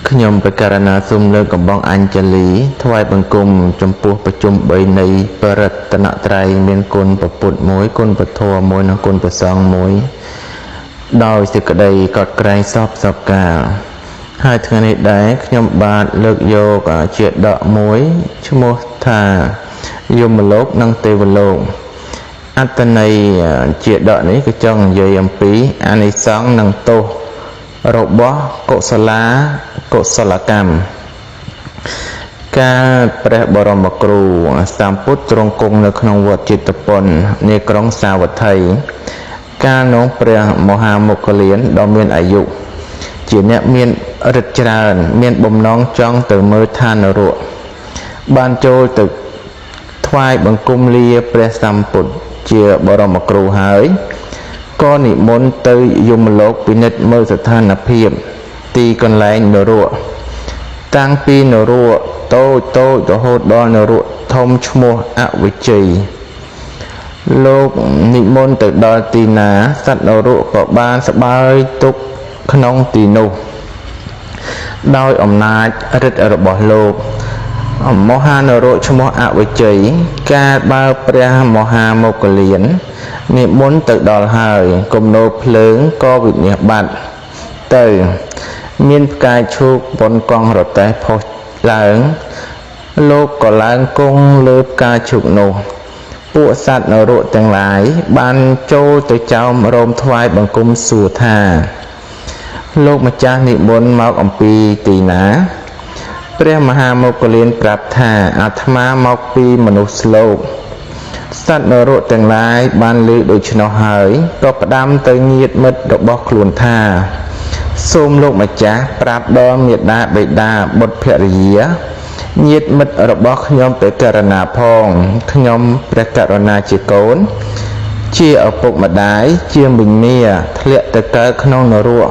ខ្ញុំបករណាសូមលើកកំបងអញ្ជលីថ្វាយបង្គំចំពោះប្រជុំ3នៃបរតនត្រ័យមានគុណពពុទ្ធមួយគុណពធមួយនិងគុណព្រះសង្ឃមួយដោយសេចក្តីកត់ក្រែងសពសពកាលហើយថ្ងៃនេះដែរខ្ញុំបាទលើកយកជាដកមួយឈ្មោះថាយមលោកនិងទេវលោកអត្តន័យជាដកនេះគឺចង់និយាយអំពីអានិសង្សនិងទោសរបស់កុសលាកុសលកម្មកាលព្រះបរមគ្រូសម្ពុទ្ធទ្រង់គង់នៅក្នុងវត្តជេតពននាក្រុងសាវត្ថីកាលនោះព្រះមហាមោគលានដ៏មានអាយុជាអ្នកមានឫទ្ធិច្រើនមានបំណងចង់ទៅមើលឋាននរកបានចូលទៅថ្វាយបង្គំលាព្រះសម្ពុទ្ធជាបរមគ្រូហើយក៏និមន្តទៅយមលោកពិនិត្យមើលស្ថានភាពទីកន្លែងនរកតាំងពីនរកតូចតូចរហូតដល់នរកធំឈ្មោះអវិជ័យលោកនិមន្តទៅដល់ទីណាសត្វនរកក៏បានសប្បាយទុកក្នុងទីនោះដោយអំណាចឫទ្ធិរបស់លោកមហានរកឈ្មោះអវិជ័យកាលបើព្រះមហាមោគលាននិមន្តទៅដល់ហើយគំនរភ្លើងក៏វិនាសបាត់ទៅមានផ្កាយឈូកប៉ុនកង់រទេះផុសឡើងលោកក៏ឡើងគង់លើផ្កាឈូកនោះពួកសត្វនរកទាំងឡាយបានចូលទៅចោមរោមថ្វាយបង្គំសួរថាលោកម្ចាស់និមន្តមកអំពីទីណាព្រះមហាមោគលានប្រាប់ថាអាត្មាមកពីមនុស្សលោកសត្វនរកទាំងឡាយបានឮដូច្នោះហើយក៏ផ្ដាំទៅញាតិមិត្តរបស់ខ្លួនថាសូមលោកម្ចាស់ប្រាប់ដល់មេដាបិតាបុត្រភរិយាញាតិមិត្តរបស់ខ្ញុំព្រះករុណាផងខ្ញុំព្រះករុណាជាកូនជាឪពុកម្ដាយជាមីងមាធ្លាក់ទៅកើតក្នុងនរក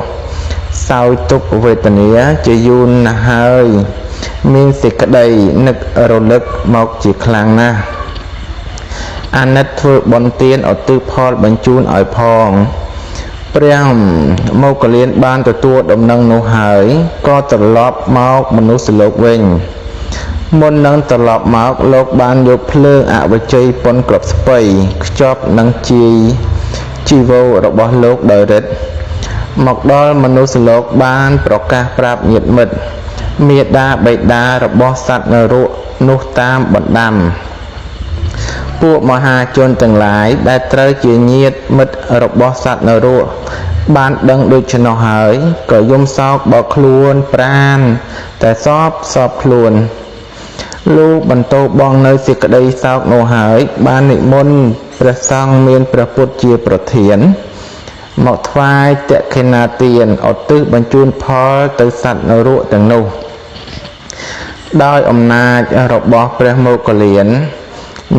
សោយទុក្ខវេទនាជាយូរណាស់ហើយមានសេចក្តីនឹករលឹកមកជាខ្លាំងណាស់អាណិតធ្វើបុណ្យទានឧទ្ទិសផលបញ្ជូនឲ្យផងព្រះមោគលានបានទទួលដំណឹងនោះហើយក៏ត្រឡប់មកមនុស្សលោកវិញមុននឹងត្រឡប់មកលោកបានយកភ្លើងអវិជ័យប៉ុនក្របស្ពៃខ្ចប់នឹងជាយជីវររបស់លោកដោយរិទ្ធមកដល់មនុស្សលោកបានប្រកាសប្រាប់ញាតិមិត្តមេដាបិតារបស់សត្វនរកនោះតាមបណ្ដាំពួកមហាជនទាំងឡាយដែលត្រូវជាញាតិមិត្តរបស់សត្វនរកបានដឹងដូច្នោះហើយក៏យំសោកបោកខ្លួនប្រានតែសពសពខ្លួនលោកបន្តបងនៅសេចក្តីសោកនោះហើយបាននិមន្តព្រះសង្ឃមានព្រះពុទ្ធជាប្រធានមកថ្វាយតក្ខិណាទានឧទ្ទិសបញ្ជូនផលទៅសត្វនរកទាំងនោះដោយអំណាចរបស់ព្រះមោគលាន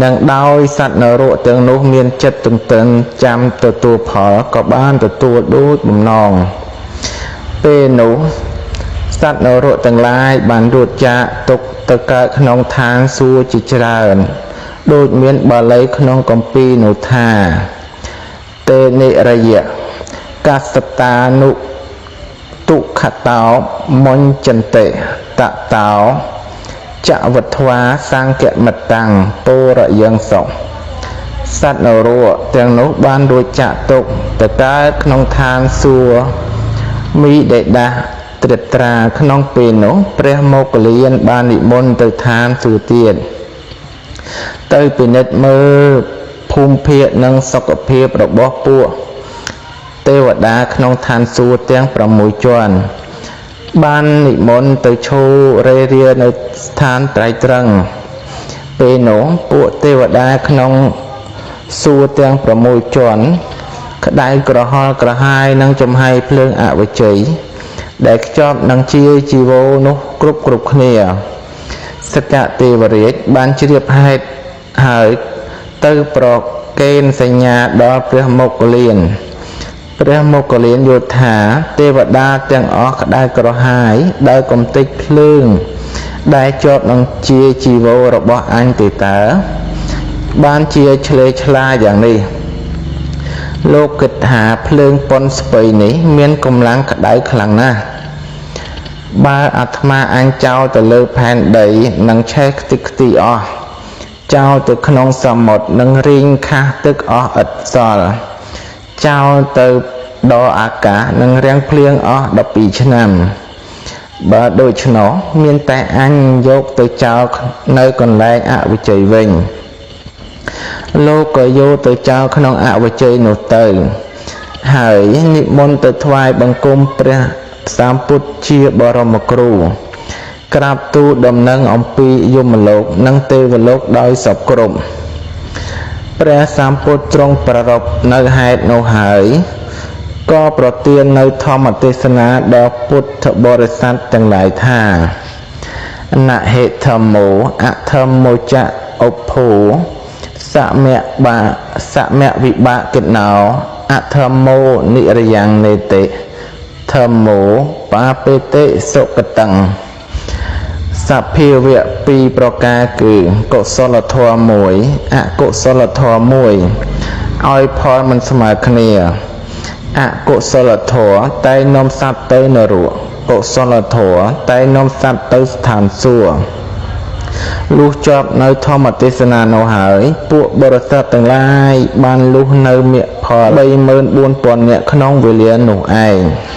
និងដោយសត្វនរកទាំងនោះមានចិត្តទន្ទឹងចាំទទួលផលក៏បានទទួលដូចបំណងពេលនោះសត្វនរកទាំងឡាយបានរួចចាកទុកទៅកើតក្នុងឋានសួគ៌ជាច្រើនដូចមានបាលីក្នុងគម្ពីរនោះថាតេនិរយៈកសតានុទុខតោមញ្ចន្តិតតោចវត្វាសង្កមតាំងពរយងសុសត្វនរកទាំងនោះបានរួចចាកទុកទៅកើតក្នុងឋានសួគ៌មីដេដាសត្រិតត្រាក្នុងពេលនោះព្រះមោគលានបាននិមន្តទៅឋានសួគ៌ទៀតទៅពិនិត្យមើលភូមិភាគនិងសុខភាពរបស់ពួកទេវតាក្នុងឋានសួគ៌ទាំង6ជាន់បាននិមន្តទៅឈររេរានៅស្ថានត្រៃត្រឹងពេលនោះពួកទេវតាក្នុងសួគ៌ទាំង6ជាន់ក្តៅក្រហល់ក្រហាយនិងចំហាយភ្លើងអវិជ័យដែលខ្ចប់នឹងជាជីវោនោះគ្រប់គ្នាសកទេវរាជបានជ្រាបហេតុហើយទៅប្រកេនសញ្ញាដល់ព្រះមោគលានព្រះមោគលានយល់ថាទេវតាទាំងអស់ក្តៅក្រហាយដោយកំទេចភ្លើងដែលជាប់នឹងជាជីវោរបស់អញទេតើបានជាឆ្លេឆ្លាយ៉ាងនេះលោកគិតថាភ្លើងប៉ុនស្ពៃនេះមានកម្លាំងក្តៅខ្លាំងណាស់ បើអាត្មាអញចោលទៅលើផែនដីនឹងឆេះខ្ទេចខ្ទីអស់ចោលទៅក្នុងសមុទ្រនឹងរីងខះទឹកអស់ឥតសល់ចោលទៅដល់អាកាសនឹងរាំងភ្លៀងអស់12ឆ្នាំបើដូច្នោះមានតែអញយកទៅចោលនៅកន្លែងអវិជ័យវិញលោកក៏យកទៅចោលក្នុងអវិជ័យនោះទៅហើយនិមន្តទៅថ្វាយបង្គំព្រះសម្ពុទ្ធជាបរមគ្រូក្រាបទូលដំណឹងអំពីយមលោកនិងទេវលោកដោយសពគ្រប់ព្រះសម្ពុទ្ធទ្រង់ប្រារព្ធនៅហេតុនោះហើយក៏ប្រទាននៅធម្មទេសនាដល់ពុទ្ធបរិស័ទទាំងឡាយថានហេធម្មោអធម្មោចៈឧភោសមៈបាសមៈវិបាកិណោអធម្មោនិរយ៉ាងនេតិធម្មោបាបេតិសុគតੰសភាវៈពីរប្រការគឺកុសលធម៌មួយអកុសលធម៌មួយឲ្យផលមិនស្មើគ្នាអកុសលធម៌តែនាំសត្វទៅនរកកុសលធម៌តែនាំសត្វទៅស្ថានសួគ៌លុះជាប់នៅធម្មទេសនានោះហើយពួកបរិស័ទទាំងឡាយបានលុះនៅមគ្គផល34000នាក់ក្នុងវេលានោះឯង។